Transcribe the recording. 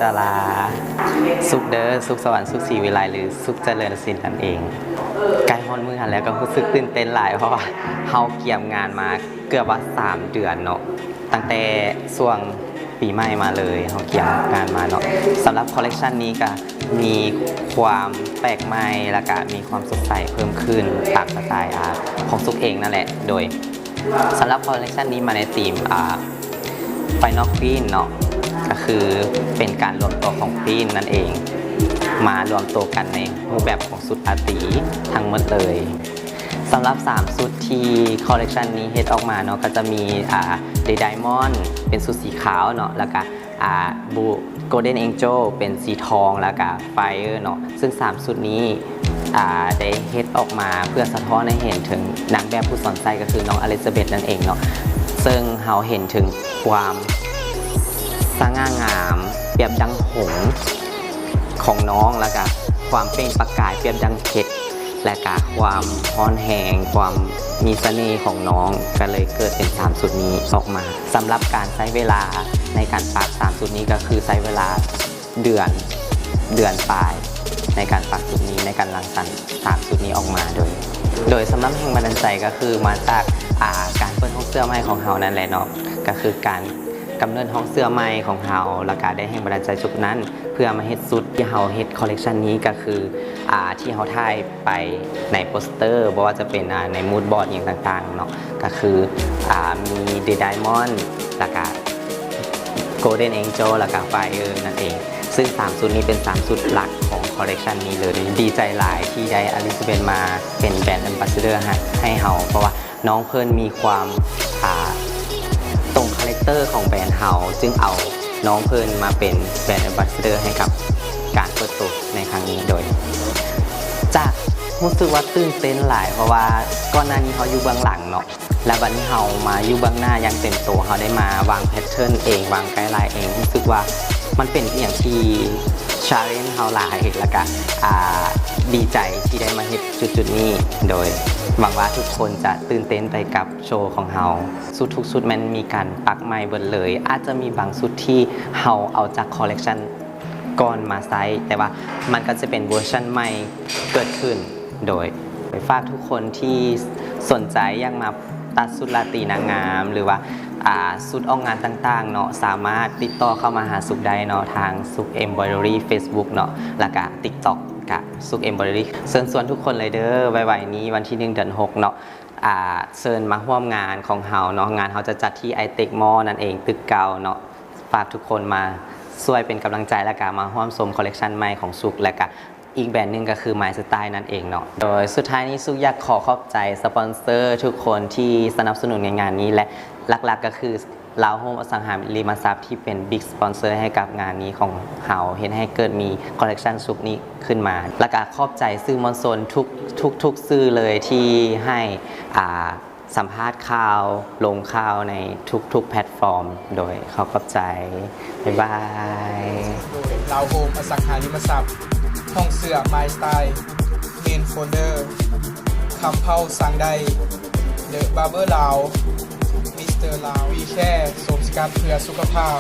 ດາລາ ສຸກເດີ ສຸກສະຫວັນ ສຸກສີວິໄລ ຫຼື ສຸກຈະເລີນສິນນັ້ນເອງ. ໃກ້ຮອດມື້ຫັ້ນແລ້ວ ກໍຮູ້ສຶກຕື່ນເຕັ້ນຫຼາຍ ເພາະວ່າເຮົາກຽມງານມາເກືອບວ່າສາມເດືອນເນາະ, ຕັ້ງແຕ່ຊ່ວງປີໃໝ່ມາເລີຍ ເຮົາກຽມງານມາເນາະ. ສຳລັບຄອລເລັກຊັນນີ້ກໍມີຄວາມແປກໃໝ່ ແລ້ວກໍມີຄວາມສົດໃສເພີ່ມຂຶ້ນຕາມສະໄຕ ອາ ຂອງສຸກເອງນັ້ນແຫຼະ. ໂດຍ ສຳລັບຄອລເລັກຊັນນີ້ມາໃນທີມ ອາ Final Queen ເນາະ, ກໍຄືເປັນການລວມຕົວຂອງ Queen ນັ້ນເອງ ມາລວມຕົວກັນໃນຮູບແບບຂອງຊຸດລາຕີທັງໝົດເລີຍ. ສຳລັບສາມຊຸດທີ່ຄອລເລັກຊັນນີ້ເຮັດອອກມາເນາະ ກໍຈະມີ ອາ The Diamond ເປັນຊຸດສີຂາວເນາະ, ແລ້ວກະ ອາ Blue Golden Angel ເປັນສີທອງ ແລ້ວກະ Fire ເນາະ. ຊຶ່ງສາມຊຸດນີ້ ອາ ໄດ້ເຮັດອອກມາເພື່ອສະທ້ອນໃຫ້ເຫັນເຖິງນາງແບບຜູ້ສອນໃຊ້ ກໍຄືນ້ອງ Elizabeth ນັ້ນເອງເນາະ, ເຊິ່ງເຮົາເຫັນເຖິງຄວາມສະຫງ່າງາມປຽບດັ່ງຫົງຂອງນ້ອງ ແລ້ວກະຄວາມເປັ່ງປະກາຍປຽບດັ່ງເພັດ ແລະກະຄວາມຮ້ອນແຮງ ຄວາມມີສະເໜ່ຂອງນ້ອງ ກໍເລີຍເກີດເປັນສາມຊຸດນີ້ອອກມາ. ສຳລັບການໃຊ້ເວລາໃນການປັກສາມຊຸດນີ້ ກໍຄືໃຊ້ເວລາເດືອນ ເດືອນປາຍໃນການປັກຊຸດນີ້ ໃນການລັງສັນສາມຊຸດນີ້ອອກມາ. ໂດຍ ໂດຍສຳລັບແຮງບັນດານໃຈກໍຄືມາຈາກ ອາ ການເປີດຫ້ອງເສື້ອໃໝ່ຂອງເຮົານັ້ນແຫຼະເນາະ, ກໍຄືການ ກຳເນີດຫ້ອງເສື້ອໃໝ່ຂອງເຮົາ ແລ້ວກະໄດ້ແຮງບັນດານໃຈຈຸດນັ້ນ ເພື່ອມາເຮັດຊຸດທີ່ເຮົາເຮັດຄອລເລັກຊັນນີ້ ກໍຄື ອາ ທີ່ເຮົາຖ່າຍໄປໃນໂປສເຕີ ບໍ່ວ່າຈະເປັນ ອາ ໃນມູດບອດຫຍັງຕ່າງໆເນາະ, ກໍຄື ອາ ມີ The Diamond ແລ້ວກະ Golden Angel ແລ້ວກະ Fire ນັ້ນເອງ. ຊຶ່ງສາມຊຸດນີ້ເປັນສາມຊຸດຫຼັກຂອງຄອລເລັກຊັນນີ້ເລີຍ. ດີໃຈຫຼາຍທີ່ໄດ້ Elizabeth ມາເປັນ Brand Ambassador ໃຫ້ ໃຫ້ເຮົາ ເພາະວ່າ ນ້ອງເພິ່ນມີຄວາມ ອາ ຕົງຄາແຣັກເຕີຂອງແບຣນເຮົາ ຈຶ່ງເອົານ້ອງເພິ່ນມາເປັນແບຣນແອມບາສເຊເດີໃຫ້ກັບການເປີດໂຕໃນຄັ້ງນີ້. ໂດຍຈາກຮູ້ສຶກວ່າຕື່ນເຕັ້ນຫຼາຍ ເພາະວ່າກ່ອນໜ້ານີ້ເຮົາຢູ່ເບື້ອງຫຼັງເນາະ ແລ້ວບັດນີ້ເຮົາມາຢູ່ເບື້ອງໜ້າຢ່າງເຕັມໂຕ, ເຮົາໄດ້ມາວາງແພັດເທີນເອງ ວາງໄກລາຍເອງ, ຮູ້ສຶກວ່າມັນເປັນອີ່ຫຍັງທີ່ challenge ເຮົາຫຼາຍ ແລ້ວກະ ອາ ດີໃຈທີ່ໄດ້ມາເຮັດຈຸດໆນີ້. ໂດຍຫວັງວ່າທຸກຄົນຈະຕື່ນເຕັ້ນໄປກັບ ໂຊຂອງເຮົາ. ຊຸດທຸກຊຸດແມ່ນມີການປັກໃໝ່ເບິດເລີຍ, ອາດຈະມີບາງຊຸດທີ່ເຮົາເອົາຈາກຄອລເລັກຊັນກ່ອນມາໃຊ້, ແຕ່ວ່າມັນກໍຈະເປັນເວີຊັນໃໝ່ເກີດຂຶ້ນ. ໂດຍ ໄປຝາກທຸກຄົນທີ່ສົນໃຈຢາກມາຕັດຊຸດລາຕີນາງງາມ ຫຼືວ່າ ອາ ຊຸດອອກງານຕ່າງໆເນາະ, ສາມາດຕິດຕໍ່ເຂົ້າມາຫາສຸກໄດ້ເນາະ ທາງສຸກເອັມບຣອຍເດີຣີ ເຟສບຸກເນາະ ແລ້ວກະຕິກຕັອກ ກະສຸກເອັມບຣອຍເດີຣີ. ເຊີນຊວນທຸກຄົນເລີຍເດີ, ໄວໆນີ້ວັນທີໜຶ່ງເດືອນຫົກເນາະ ອາ ເຊີນມາຮ່ວມງານຂອງເຮົາເນາະ, ງານເຮົາຈະຈັດທີ່ໄອເຕັກມໍນັ້ນເອງ ຕຶກເກົ່າເນາະ. ຝາກທຸກຄົນມາຊ່ວຍເປັນກຳລັງໃຈ ແລະກະມາຮ່ວມຊົມຄອລເລັກຊັນໃໝ່ຂອງສຸກ ແລະກະອີກແບຣນໜຶ່ງກໍຄື My Style ນັ້ນເອງເນາະ. ໂດຍສຸດທ້າຍນີ້ ສຸກຢາກຂໍຂອບໃຈສະປອນເຊີທຸກຄົນທີ່ສະໜັບສະໜູນໃນງານນີ້ ແລະ ຫຼັກໆກໍຄື ລາວໂຮມອະສັງຫາລິມະຊັບ ທີ່ເປັນ big sponsor ໃຫ້ກັບງານນີ້ຂອງເຮົາ, ເຮັດໃຫ້ເກີດມີຄອລເລັກຊັນຊຸດນີ້ຂຶ້ນມາ. ແລ້ວກະຂອບໃຈສື່ມວນຊົນທຸກ ທຸກໆສື່ເລີຍ ທີ່ໃຫ້ ອາ ສຳພາດຂ່າວ ລົງຂ່າວໃນທຸກໆແພລດຟອມ. ໂດຍ ຂໍຂອບໃຈ. ບາຍບາຍ. ໂດຍ ລາວໂຮມອະສັງຫາລິມະຊັບ, ຫ້ອງເສື້ອ My Style, Main Folder, ຄຳເພົາສັ່ງໄດ້, The Barber ລາວ, Mister ລາວ, We Care ໂສມສະກັດເພື່ອສຸຂະພາບ,